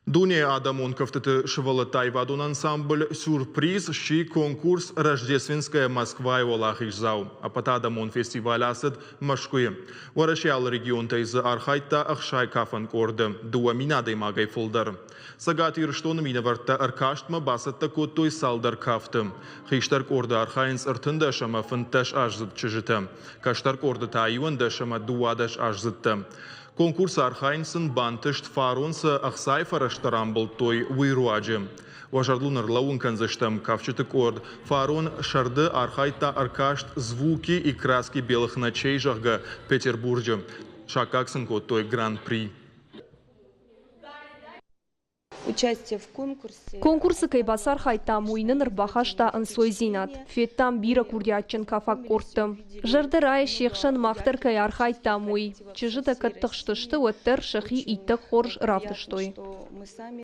Дунейы адӕмон кӕфтыты сывӕллӕтты аивадон ансамбль «Сюрприз» сси конкурс «Рождественская Москва»-йы уӕлахиздзау. Ӕппӕтадӕмон фестиваль ацыд Мӕскуыйы. Уӕрӕсейы алы регионтӕй дзы архайдта 60 кафӕн къорды, 2 000 адӕймагӕй фылдӕр. Цӕгат Ирыстоны минӕвӕрттӕ ӕркастмӕ бацӕттӕ кодтой цалдӕр кафты. Хистӕр къорды архайынц 13 ӕмӕ 15 аздзыд чызджытӕ, кӕстӕр къорды та 11 ӕмӕ 12 аздзыдтӕ. Конкурсы архайын сын бантыст фарон цы ӕхцайы фӕрӕзтӕ рамбылдтой, уый руаджы. Уӕ зӕрдыл нын ӕрлӕууын кӕндзыстӕм, кафджыты къорд фарон сӕрды архайдта ӕркаст «Звуки и краски белых ночей», зӕгъгӕ, Петербурджы. Саккаг сын кодтой гран-при. Конкурсы кӕй бацархайдтам, уый нын ӕрбахаста ӕнцойдзинад. Федтам бирӕ курдиатджын кафаг къордты. Зӕрдӕ райы се хсӕн мах дӕр кӕй архайдтам, уый. Чызджытӕ кӕд тыхстысты, уӕддӕр сӕхи иттӕг хорз равдыстой.